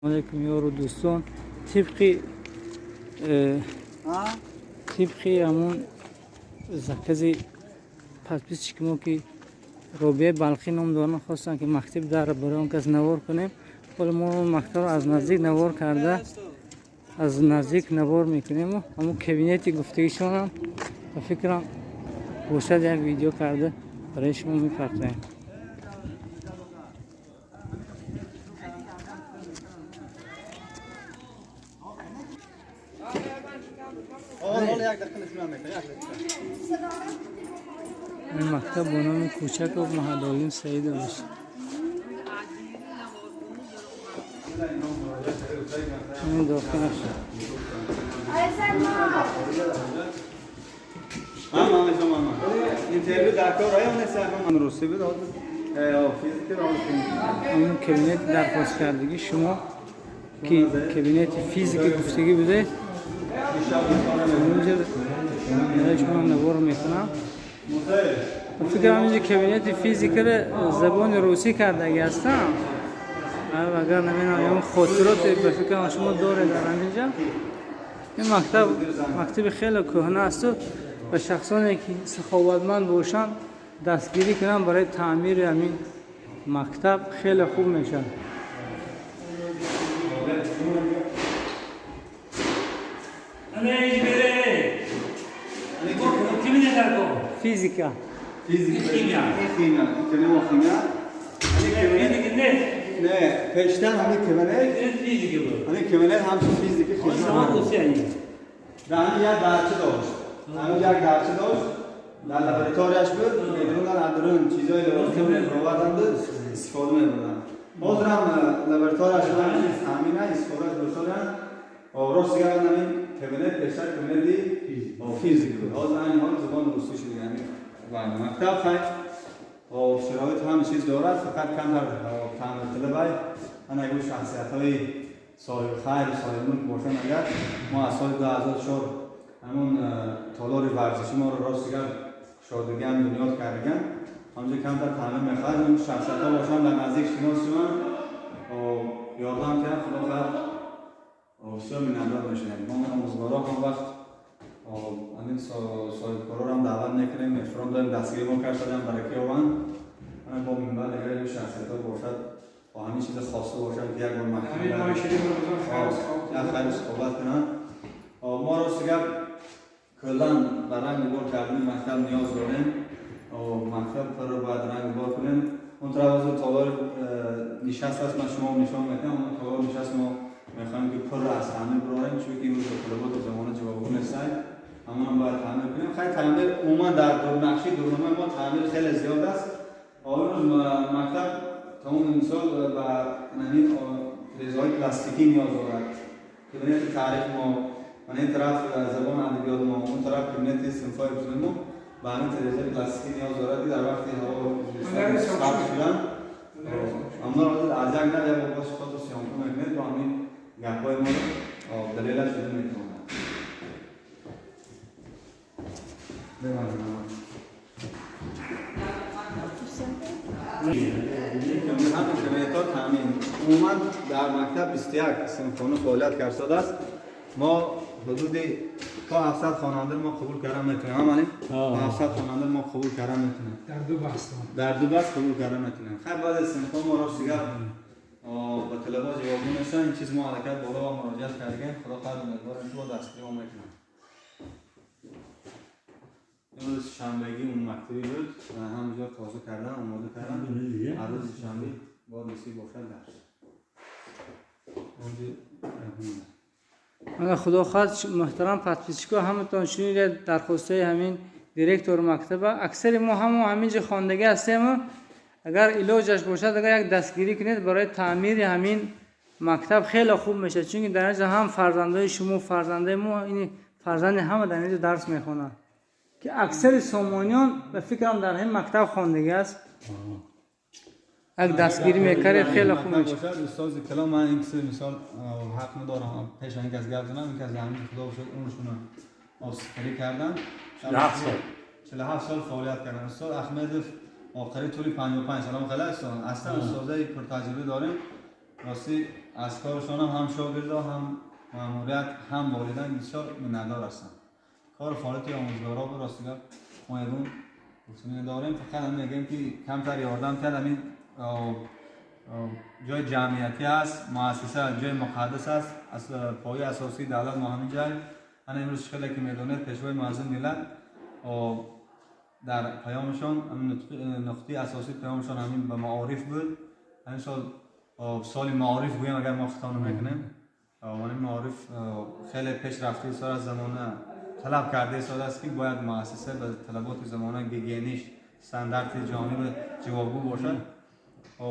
Алейкум, ёру дӯстон. Тибқи ҳамун закази подписчики мо, ки Робияи Балхӣ ном доранд, хостанд, ки мактаби дарро барои он кас навор кунем. Ҳоло мо мактабро аз наздик навор карда, аз наздик навор мекунему ҳамун кабинети гуфтагишонам, ба фикрам, бошад, як видео карда барои шумо мепартоем. Ин мактаб бо номи Кӯчаков Маҳадолим Саидович. Ин дохилаш. Интервью дар кор район нест, ман русӣ буд, физики. Ин кабинети дархосткардагӣ шумо, ки кабинети физики гуфтагӣ буде, инҷа барои шумо навор мекунам. Фикрам, инҷа кабинети физикаро забони русӣ кардагӣ ҳастам. Агар намедонам, хотироте, ба фикрам, шумо доред дар ҳаминҷа. Ин мактаб мактаби хеле кӯҳна асту ба шахсоне ки саховатманд бошанд, дастгирӣ кунанд барои таъмири ҳамин мактаб, хеле хуб мешавад. Физика. Химия, химия. Не, пештар ҳамин кабинет, ҳамин кабинет ҳамчун физики хизмат. Дар ҳамин як дарча дошт, ҳамин як дарча дошт, дар лабораторияш буд, медурундан, аз дурун чизҳои лаборатория меоварданду истифода мебурданд. Ҳозир ҳам лабораторияш ҳамин чиз таъмина, истифодааш бурсоянд. Рост гап, ҳамин кабинет пештар кабинети физик буд, ҳозир ҳамин ҳол забони русӣ шуд. Ҳамин мактаб хай шароит ҳама чиз дорад, фақат камтар таъмирталабай. Ана ягон шахсиятҳои соҳиби хайр, соҳиби мулк бошанд, агар мо аз соли 2004 ҳамон толори варзиши моро, рости гап, кушодагиам, бунёд кардагиам, ҳамҷо камтар таъмир мехоҳад. Он шахсиятҳо бошанд, дар наздик шинос шаванд, ёрдам кунанд, худо хоҳад, бисёр миннатдор мешавем. Мо омӯзгорҳо ҳам вақт ҳамин соҳибкорорам даъват мекунем, эҳтиром дорем, дастгири мо кардадам, барака ёбанд. Ана бо минбаъд агар ин шахсиятҳо бошад, бо ҳамин чиза хоста бошанд, ки як бор мактаб як хайру сухобат кунанд. Мо, рости гап, куллан ба ранги бор кардани мактаб ниёз дорем. Мактаб ро бояд ранг бор кунем. Он тараф ҳозир толори нишаст аст, ман шумо нишон мекунам. Он толори нишаст мо мехоҳем, ки пурра аз таъмир бирорем, чунки имрӯз ба талаботи замона ҷавобгӯ нестанд. Ҳамонам бояд таъмир кунем. Хай, таъмир умуман дар нақши дурнамои мо таъмир хеле зиёд аст. Имрӯз мактаб тамоми мисол ба ҳамин резаҳои пластикӣ ниёз дорад. Кабинети таърих мо, ман ин тараф забон адабиёт мо, он тараф кабинети синфҳои бузург мо ба ҳамин резаҳои пластикӣ ниёз дорад, ки дар вақти ҳаво сард шудан аммо аз як на як бор худро съёмка мекунед, бо ҳамин гапҳои моро далелаш шуда метавонад. Бемамнун. Ҳамин кабинетҳо таъмин. Умуман дар мактаб 21 синфхона фаъолият кардааст. Мо ҳудуди то 700 хонандаро мо қабул карда метавонем. Ҳаманем, 700 хонандаро мо қабул карда метавонем. Дар ду баст. Дар ду баст қабул карда метавонем. Хай, баъзе синфҳо мо, рости гап, ба талабот ҷавобгӯ нестанд. Ин чиз мо аллакай боло ва муроҷиат кардагем. Худо хоҳад, умедворем, ки бо дастгирӣ мо мекунанд. Имрӯз шанбегӣ мактабӣ буд, ҳамҷо тоза кардан, омода кардан. Ҳар рӯзи шанбе бояд мисли бошад дарс. Ана, худо хоҳад, муҳтарам подписчико, ҳаматон шунидед дархостҳои ҳамин директори мактаба. Аксари мо ҳамо ҳаминҷо хондагӣ ҳастему агар илоҷаш бошад, агар як дастгирӣ кунед барои таъмири ҳамин мактаб, хеле хуб мешавад, чунки дар инҷо ҳам фарзандои шумо, фарзандаи мо, ин фарзанди ҳама дар инҷо дарс мехонанд, ки аксари сомониён, ба фикрам, дар ҳамин мактаб хондагӣ аст. Як дастгирӣ мекардед, хеле хуб мешавад. Устози калом, ман ин киси мисол ҳақ надорам пеш ин кас гап занам. Ин кас ҳамин, худо бошад, умршуна осифарӣ кардан, 47 сол фаъолият кардан. Устод Ахмедов охири тӯли 55 сол хеле аст. Аслан устозаи пуртаҷриба дорем. Рости, از کارشان هم شاگردا هم ماموریت هم والدین بسیار منتدار هستند. کار فعالیت آموزگارا بود راستیگاه ما یگون گفتنی داریم، فقط هم میگیم که کمتر یاردم کرد. همین جای جمعیتی است، مؤسسه جای مقدس است، از پایه اساسی دولت ما همین جای. انا امروز خیلی که میدونید پیشوای معظم ملت در پیامشان نقطه اساسی پیامشان همین به معارف بود. همین سال سال معارف گویم اگر ما خطا نمیکنیم، این معارف خیلی پیشرفته سال از زمانه طلب کرده سال است که باید مؤسسه به طلبات زمانه گیگینیش استاندارد جهانی به جوابگو باشد.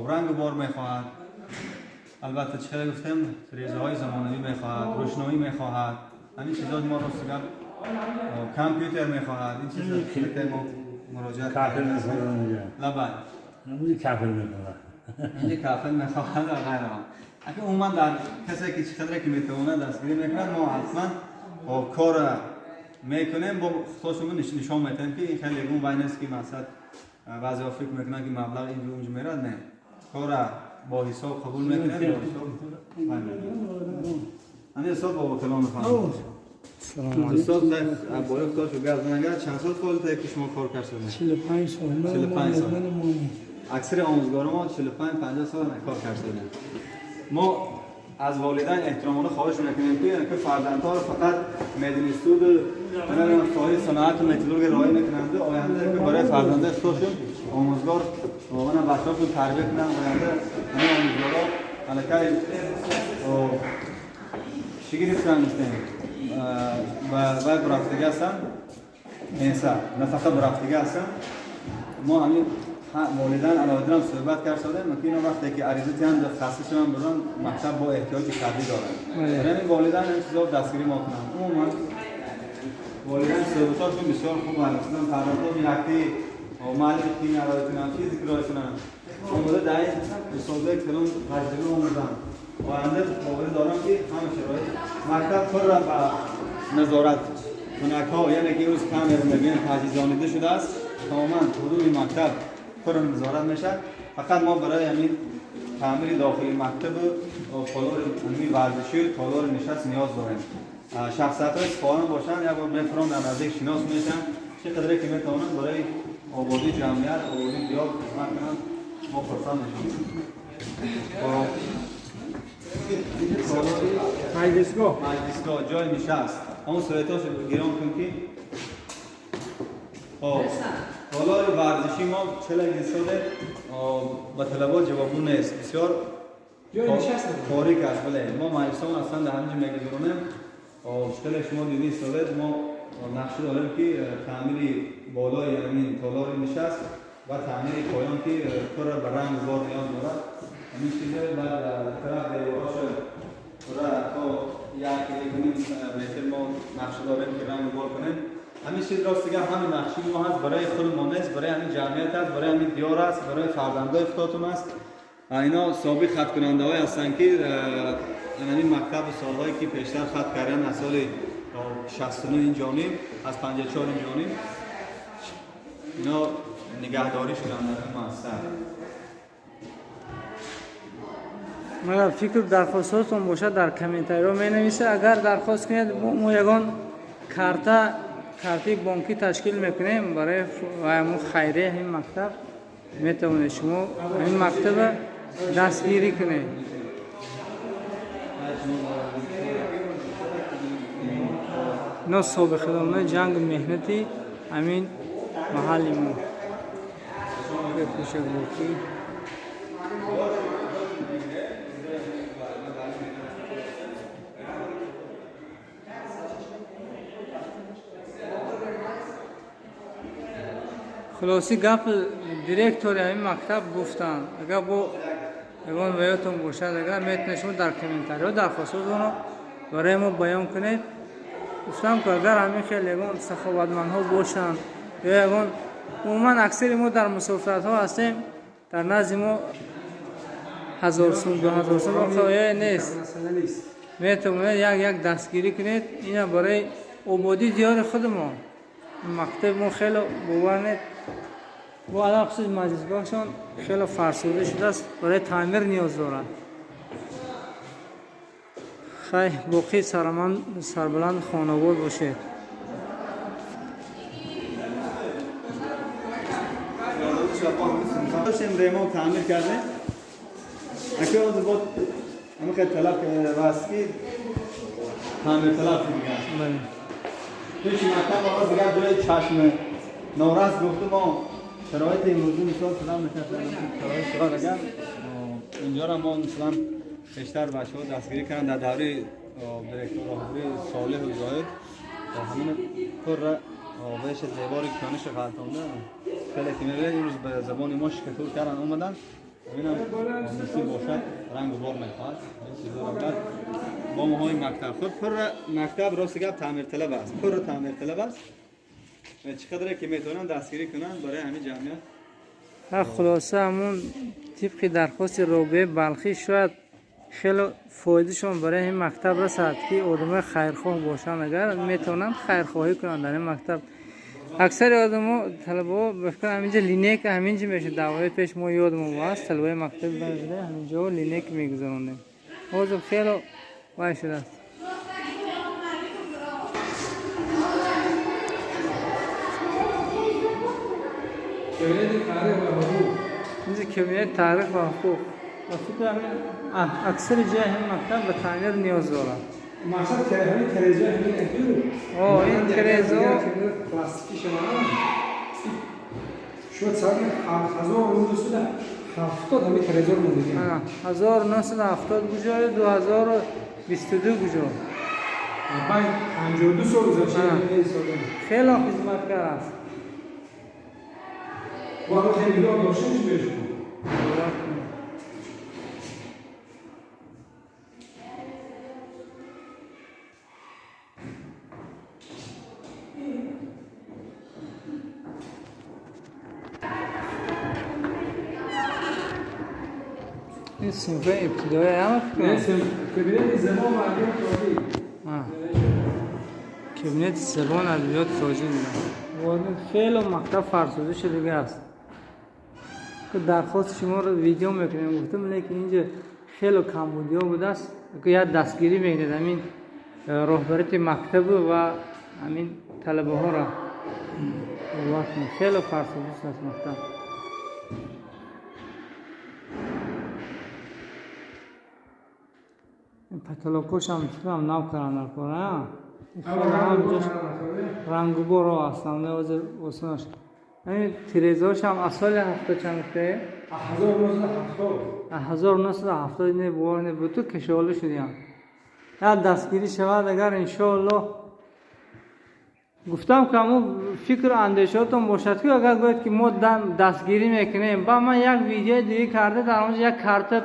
رنگ بار میخواهد، البته چه گفتم تریزه های زمانوی میخواهد، روشنایی میخواهد، همین چیزا ما رو سیگار کامپیوتر میخواهد، این چیزا که ما مراجعه کافر میخواهد. لبای همون کافر میخواهد، اینجا کافر میخواهد و غیره. اگه عموما در کسی که چقدر که میتونه دستگیری میکنه، ما حتما با کار میکنیم، با خودشون نشان میدیم که این خیلی یگون وای نیست که مثلا بعضی فکر میکنن که مبلغ اینجا اونجا میره، نه، کار با حساب قبول میکنیم، با حساب همین حساب با کلام میخوام. سلام علیکم. استاد با یک تاشو گرد نگر چند سال فعالیت که شما کار کردید؟ 45 سال. 45 سال. اکثر آموزگاران ما 45 50 سال کار کردن. ما از والدین احترامانه خواهش میکنیم که فرزندها رو فقط مدینستود و ساحه صنعت و متالورگ رعایت نکنند، آینده که برای فرزنده خودشون آموزگار واقعا بچه‌هاشون تربیت کنند، آینده همه آموزگارا الکی چی گرفتن و برفتگی هستن، نیسا نفقه برفتگی هستن. ما همین والدین علاوه هم صحبت کردیم که اینا وقتی که عریضه تیان خسته شدن برن مکتب با احتیاج کردی دارن، یعنی والدین این چیزا دستگیری ما کنن. عموما والدین صحبتاشون بسیار خوب هست، مثلا فرزندان یکی معلم کیمیا را کنن، فیزیک را کنن، آموزه در این استادای کلون تجربه آموزن. آینده باور دارم که همه شرایط مکتب پر را به نظارت کنک ها، یعنی که روز کامل میبینیم تجهیزانیده شده است، تماما حدود مکتب پر نظارت میشه. فقط ما برای همین تعمیر داخلی مکتب و تالار همین ورزشی و تالار نشست نیاز داریم. شخصیت های خواهان باشن یا با میفران در نزدیک شناس میشن، چه قدره که میتوانن برای آبادی جمعیت، آبادی دیار خدمت کنن، ما خرسند میشیم. مجلسگاه، مجلسگاه جای نشست، همون صورتاش گیران کن که تالار ورزشی ما 41 ساله با طلبات جوابگو نیست، بسیار تاریک است. بله ما مجلسمون اصلا در همینجا میگذرونیم. مشکل شما دیدی ساله ما نقشه داریم که تعمیر بالای همین تالار نشست و تعمیر پایان که پر به رنگ بار نیاز دارد، همین چیزا. بعد طرف دیواراش پر تا 1.5 متر ما نقشه داریم که رنگ بار کنیم. همین چیز راست دیگه همین نقشه ما هست، برای خود ما نیست، برای همین جمعیت هست، برای همین دیار است، برای فرزندای خودتون است. اینا سابق خط کننده های هستند که همین مکتب سالهایی که پیشتر خط کردن، از سال 69 این جانب، از 54 این جانب اینا نگهداری شدن در این مؤسسه. مگر فکر درخواستاتون باشد در کامنت‌ها می‌نویسه. اگر درخواست کنید ما یگان کارتی بانکی تشکیل میکنیم برای همون خیریه این مکتب، میتونید شما این مکتب دستگیری کنید. اینا سابقه جنگ مهنتی همین محل ما کوچک بانکی. خلاصی گپ директори ҳамин мактаб гуфтанд, агар бо ягон ваётон бошад, агар метавонед шумо дар комментариҳо дархостотонро барои мо баён кунед. Гуфтам ки агар ҳамин хел ягон саховатмандҳо бошанд ё ягон, умуман аксари мо дар мусофиратҳо ҳастем, дар назди мо 1000 сум 2000 сум воқеа нест, метавонед як дастгирӣ кунед. Ина барои ободии диёри худмон. Мактаби мо хеле бовар нет, бо алахусус маҷлисгоҳшон хеле фарсуда шудааст, барои таъмир ниёз дорад. Хай боқӣ сарбаланд хонавод бошед. داشتیم ریمان تعمیر کردیم. اگه اون بود همین خیلی طلب واسکی تعمیر طلب دیگه. بله. توی مکتب آقا دیگه جای چشم نورس گفتم ما شرایط امروزی مثال سلام نکردم شرایط شرایط اگر اینجا را ما مثلا بیشتر بچه‌ها دستگیری کردن در دوره دیرکتور راهبری صالح و زاهد و همین پر آبش زیباری کنش غلطانده خیلی که میبینید امروز به زبان ما شکتور کردن اومدن ببینم مثل باشد رنگ و بار میخواد این چیزا را بعد با ماهای مکتب خود پر مکتب راست گپ تعمیر طلب است پر تعمیر طلب است چقدر که میتونن دستگیری کنن برای همین جمعیت. خلاصه همون طبق درخواست رابعه بلخی شاید خیلی فایدهشون برای این مکتب رسد که آدمای خیرخواه باشن اگر میتونن خیرخواهی کنن در این مکتب. اکثر آدم‌ها طلبه‌ها به فکر همینجا لینک همینجا میشه دعوای پیش ما یادمون هست طلبه مکتب بوده همینجا لینک میگذروندیم. باز خیلی وای شده است. اینجا کابینت تاریخ و حقوق و فکر اکثر جای هم مکتب به تعمیر نیاز دارد. مقصد همین ترزا همین اکیو. این ترزا پلاستیکی شما شد سال 1970 همین ترزا رو موندیم. 1970 کجا 2022 کجا؟ 52 سال گذشته. خیلی خدمتکار است. با خیلی داشتنش بهش. این صنف ابتدایی هم فکر کابینت زبان و ادبیات تاجیک. کابینت زبان ادبیات تاجیک خیلی مکتب فرسوده شده است. که درخواست شما رو ویدیو میکنیم گفتم لیکن اینجا خیلی کمبودی بوده است که یاد دستگیری میکنید همین راهبریت مکتب و همین طلبه ها را خیلی فرسوده است مکتب. پتلاکوش هم فکرم نو کردن در کار رنگ و بارو هستم نه واسه همین تریزاش هم از سال 70 چند گفته؟ 1970 1970 نه بوار نه بود تو کشاله شدیم. یه دستگیری شود اگر انشاءالله گفتم که همون فکر اندیشاتون باشد که اگر گوید که ما دستگیری میکنیم با من یک ویدیو دیگه کرده در اونجا یک کارت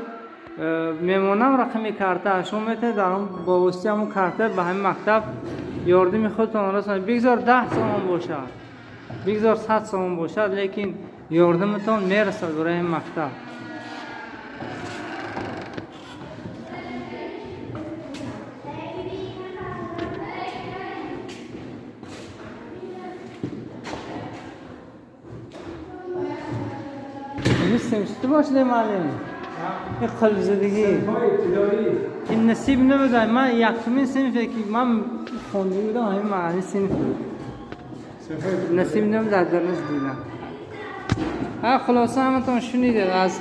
میمونم رقمی کارت شما میتونید در اون با واسطه همون کارت به همین مکتب یاردیم خودتون رسانید. بگذار 10 سومون باشد بگذار 100 سومون باشد لیکن یاردمتون میرسد برای این مکتب. نیستیم چطور باشد معلم؟ این قلب زدگی این نصیب نبوده. من یکمین صنفه که من خونده بودم همین معنی صنف بود نصیب نبوده در نش دیدم. خلاصه همتون شنیدید از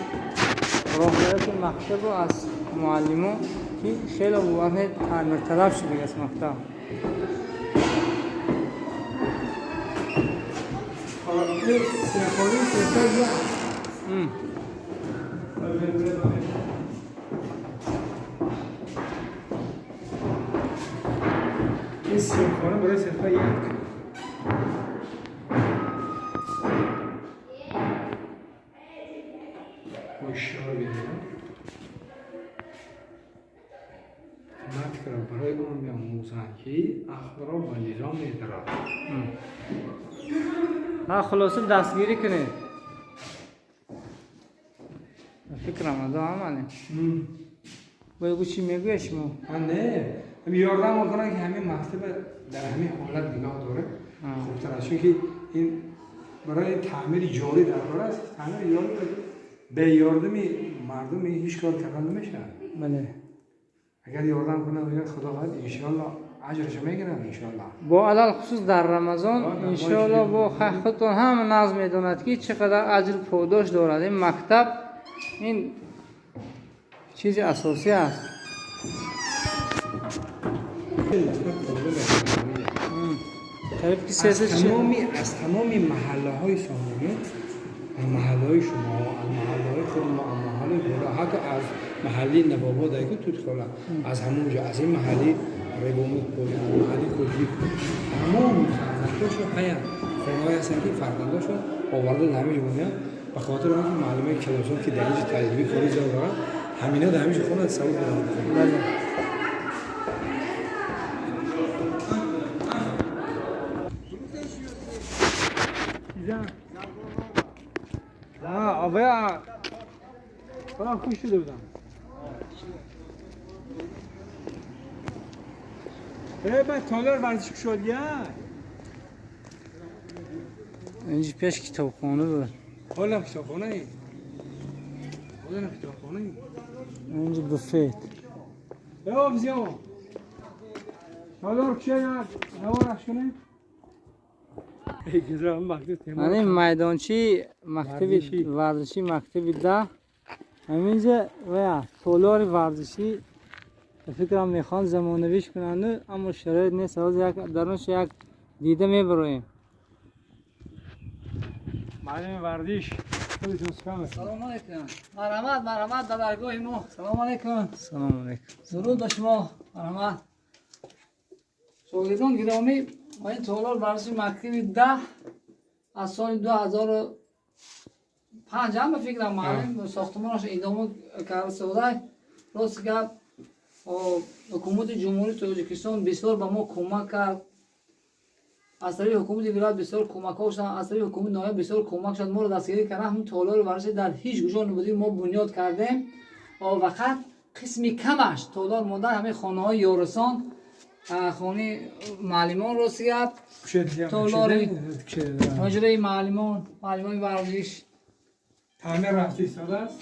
راهبریت مکتب و از معلمان که خیلی واقعا تعمیر طلب شده از مکتب. این سیمخانه برای صنف‌های یک. خوشحال بیدیم خدمت کنم برای اون بیاموزند که عقل را با نظام ادراک. خلاصه دستگیری کنید فکرم از همانه باید چی میگوی شما؟ نه یاردم میکنن که همین مکتب در همین حالت نگاه داره خوبتر است، چون که این برای تعمیر جاری در کار است. تعمیر جاری به یاردم مردم هیچ کار کردن نمیشه. بله. Агар ёрдам кунанд, Худо хоҳад, иншоалло аҷрашо мегиранд, иншоалло. Бо алалхусус дар Рамазон, иншоалло, бо худтон ҳама нағз медонад, ки чӣ қадар аҷр подош дорад ин мактаб. Ин чизи асосӣ аст. Қариб ки аз тамоми маҳаллаҳои Сомонӣ, аз маҳаллаҳои шумо, аз маҳаллаҳои худи мо, аз маҳаллаи боло, ҳатто аз маҳаллаи Навобод, ки Тутхола, аз ҳамон ҷо, аз ин маҳалли Ребомуд поён, аз маҳалли Кӯҷик, тамоми фарзандошон ҳаянд, хонаҳое ҳастанд, ки фарзандошон оварда дар ҳамин ҷо мемонанд, ба хотири он ки муаллимаи калонсол, ки дар инҷо таҷрибаи кори зиёд доранд, ҳамина дар ҳамин ҷо хонад, савод доранд. Хуш шуда будам. Баъд толор варзиш шуд я. Инҷи пеш китобхона буд. Ҳолам китобхона эй. Ҳолам китобхона эй. Инҷи буфет. Э обзиё. Толор кушояд, навораш кунем. Ани майдончаи мактаби варзишӣ, мактаби 10, ҳаминҷа ва толори варзишӣ, ба фикрам, мехоҳанд замонавиш кунанд, аммо шароит нест. Ҳозир як дарунаш як дида мебароем. Муаллими варзиш. Салому алейкум. Марҳамат, марҳамат ба даргоҳи мо. Салому алейкум. Салому алейкум. Дуруд ба шумо. Марҳамат. Шогирдон гиромӣ, ва ин толор варзиши мактаби 10 аз соли 2005 ҳам, ба фикрам, муаллим сохтмонаш идома карда содай. Рост гап, ҳукумати Ҷумҳурии Тоҷикистон бисёр ба мо кӯмак кард. Аз тарафи ҳукумати вилоят бисёр кӯмакҳо шуданд, аз тарафи ҳукумати ноҳия бисёр кӯмак шуд, моро дастгирӣ карданд. Ҳамин толори варзиши дар ҳеҷ куҷо набудем, мо бунёд кардем. Фақат қисми камаш толор монда, ҳамин хонаҳои ёрисон, хонаи муаллимон, рост гап, толори ҳуҷраи муаллимон, муаллимони варзиш. Таъмир рафта истодааст.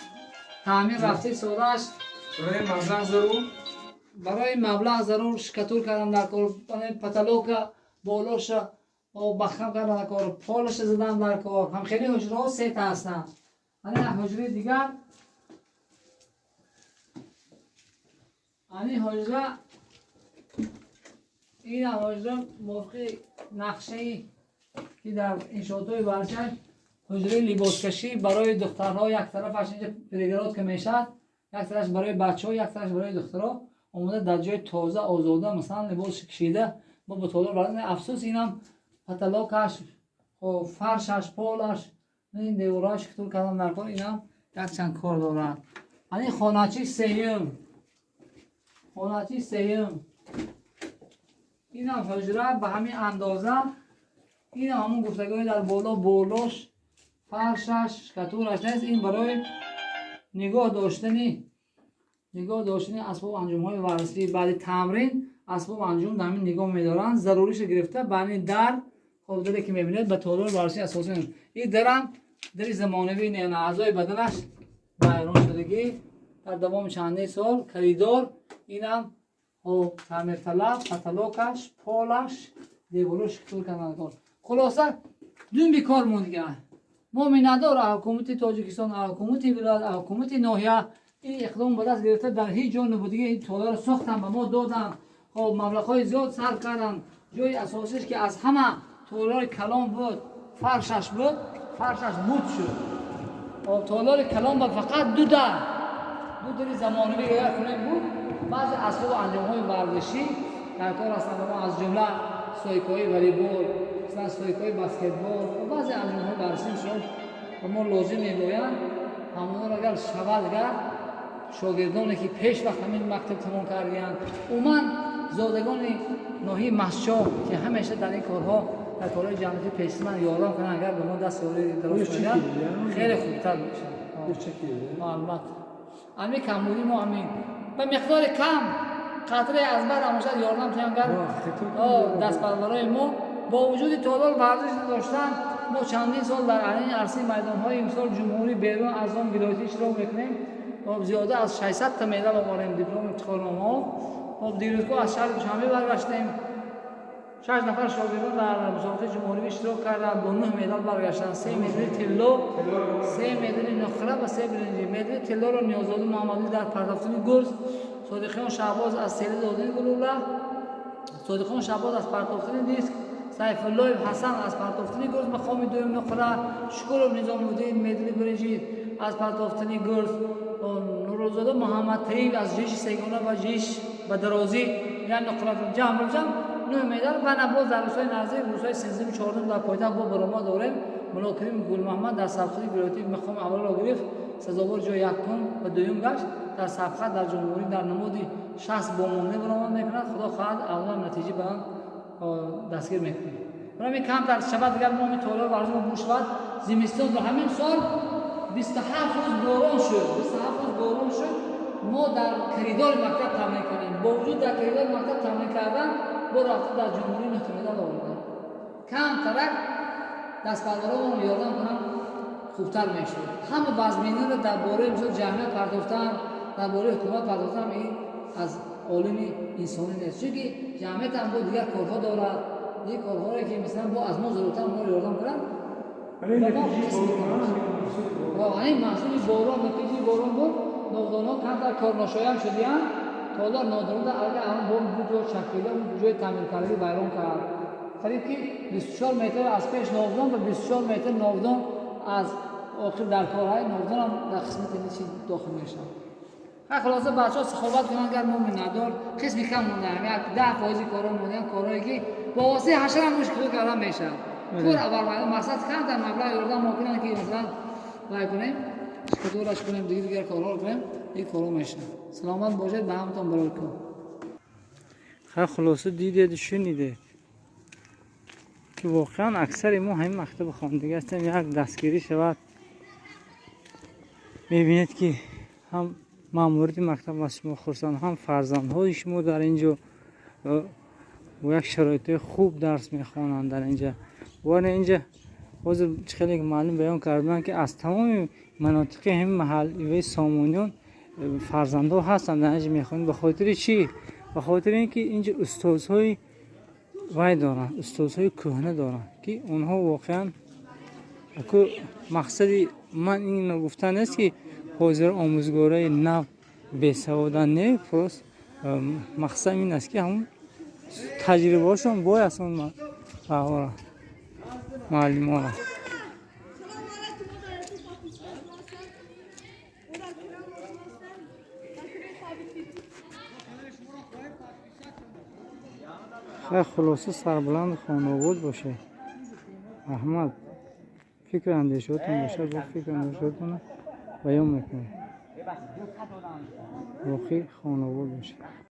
Таъмир рафта истодааст. Барои маблағ зарур. Барои маблағ зарур, штукатур кардан дар кор, потолока болоша бахам кардан дар кор, полаша задан дар кор. Ҳам хеле ҳуҷраҳо сета ҳастанд. Ана ҳуҷраи дигар, ани ҳуҷра, ин ҳуҷра мувофиқи нақшаи ки дар иншоотҳои варзиш, ҳуҷраи либоскашӣ барои духтарҳо, як тарафаш инҷа перегородка мешавад, як тарафаш барои бачаҳо, як тарафаш барои духтарҳо, омода дар ҷои тоза, озода, масалан, либос кашида мо ба толор варзиш. Афсӯс, инам потолокаш, фаршаш, полаш, ин девораш штукатур кардан дар кор, инам якчанд кор дорад. Ани хоначаи сеюм, хоначаи сеюм, инам ҳуҷра ба ҳамин андоза, инам ҳамон гуфтагои дар боло, болош, фаршаш, штукатураш нест. Ин барои нигоҳ доштани асбобу анҷомҳои варзишӣ, баъди тамрин асбобу анҷом дар ҳамин нигоҳ медоранд, заруришро гирифта ба ҳамин дар. Хоб, даре ки мебинед, ба толори варзиши асосӣ, ин дарам дари замонавӣ не, аъзои баданаш вайрон шудагӣ дар давоми чандин сол. Коридор, инам таъмирталаб, потолокаш, полаш, девораш штукатур кардан кор. Хулоса, дун бекор мондига. Мо миннатдор аз ҳукумати Тоҷикистон, аз ҳукумати вилоят, аз ҳукумати ноҳия. Ин иқдом ба даст гирифта, дар ҳеҷ ҷо набудиги ин толорро сохтанд, ба мо доданд. Хоб, маблағҳои зиёд сарф карданд. Ҷои асосиш, ки аз ҳама толори калон буд, фаршаш буд, фаршаш буд шуд. Толори калон ба фақат ду дар, ду дари замонавӣ агар кунем буд. Баъзе асбобу анҷомҳои варзишӣ дар кор ҳастанд, аз ҷумла стойкаҳои волейбол, масалан, стойкаҳои баскетбол ва баъзе анҷомҳои варзишӣ мисол ба мо лозим мебоянд. Ҳамонро агар шавад, агар шогирдоне, ки пеш вақт ҳамин мактаб тамом кардиянд, умуман зодагони ноҳияи Мастчоҳ, ки ҳамеша дар ин корҳо, дар корҳои ҷамъиятӣ пешсиманд, ёрдам кунанд, агар ба мо даст ёрӣ дароз кунанд, хеле хубтар мешавад. Албатта, ҳамин камбудӣ мо ҳамин ба миқдори кам қатрае аз бар ҳамошад ёрдам кунем. Агар дастпарварои мо бо вуҷуди толор варзиш надоштан, мо чандин сол дар ин арсаи майдонҳои мисол ҷумҳурӣ, берун аз он вилоятӣ иштирок мекунем. зиёда аз 600 та медал овардем, диплом, ифтихорномаҳо. Хоб, дирӯзгоҳ аз шаҳри Душанбе баргаштем. 6 нафар шогирдон дар мусобиқаи ҷумҳурӣ иштирок карданд, бо 9 медал баргаштанд. 3 медали тилло, 3 медали нуқра ва 3 биринҷӣ. Медали тиллоро Ниёзода Муҳаммадӣ дар партофтани гурз, Содиқиён Шаҳбоз аз сели додани гулӯла, Содиқиён Шаҳбоз аз партофтани диск, Сайфуллоев Ҳасан аз партофтани гурз мақоми дуюм нуқра, Шукуров Низомуддин медали биринҷӣ аз партофтани гурз, Нурулзода Муҳаммад Таиб аз ҷиши сегона ва ҷиш ба дарозӣ як нуқра, ҷамъ 9 медал. Ва набоз дар рӯзҳои наздик, рӯзҳои 13-14 дар пойтахт бо баромад дорем. Мулокарим Гулмуҳаммад дар сабқати вилоятӣ мақоми аввалро гирифт, сазовор ҷои якум ва дуюм гашт. Дар сабқат дар ҷумҳурӣ дар намуди 60 бомонда баромад мекунад. Худо хоҳад аввал натиҷа ба дастгир мекунем. Барои камтар шавад, агар мо толор варзиш буш шавад, зимистон дар ҳамин сол 27 рӯз борон шуд, 27 рӯз борон шуд. Мо дар коридори мактаб тамрин кардем. Бо вуҷуд дар коридори мактаб тамрин кардан, бо рафта дар ҷумҳурӣ 9 медал овардем. Камтарак дастпарваронро ёрдам кунам хубтар мешуд. Ҳама вазминиро дар бораи мисол ҷамъият партофтан, дар бораи ҳукумат партофтан ин аз олими инсонӣ нест, чунки ҷамъият ҳам бо дигар корҳо дорад, дигар корҳое ки мисалан бо аз мо заруртар онҳоро ёрдам кунанд. Ин маҳсули борон, натиҷаи борон буд. Нодонҳо камтар корношоям шудиянд. Толор нодонда агар ҳам бо буҷо чакида ҷои таъмиркардагӣ вайрон кард. Қариб ки 24 метр аз пеш новдон ва 24 метр новдон аз охир дар корҳои новдон ҳам дар қисмати чи дохил мешавад. Хулоса бачаҳо саховат кунанд, агар мо миннатдор қисми кам мондаем, як 10% корҳо мондаем, корҳое ки бо воситаи ҳашар ҳам мушкил кардан мешавад. Кор аввал мақсад камтар маблағ ёрдам мо кунанд ки масалан вай кунем, шикатураш кунем, дигар корҳоро кунем, ин корҳо мешавад. Саломат бошед, ба ҳамтон барор кун. Хулоса дидед, шунидед ки воқеан аксари мо ҳамин мактаби хондагӣ ҳастем. Як дастгирӣ шавад, мебинед ки ҳам маъмурияти мактаб аз шумо хурсанд, ҳам фарзандҳои шумо дар ин ҷо бо як шароитҳои хуб дарс мехонанд дар инҷа. Вале инҷа ҳозир чӣ хеле маълум баён карданд ки аз тамоми манотиқи ҳамин маҳаллаи Сомониён фарзандҳо ҳастанд дар инҷа мехонанд. Ба хотири чӣ? Ба хотири ин ки инҷа устозҳои вай доранд, устозҳои кӯҳна доранд ки онҳо воқеан мақсади ман инро гуфтан нест ки ҳозир омӯзгорои нав бесаводанд, не, просто мақсад ин аст ки ҳамон таҷрибаҳошон бой аст он баҳора муаллимонро. Хулоса сарбуланду хонаобод бошед. Раҳмат. Фикру андешаҳотон бошад, бо фикру андешаҳотонро баён мекунед. Воқеъ хонаобод бошед.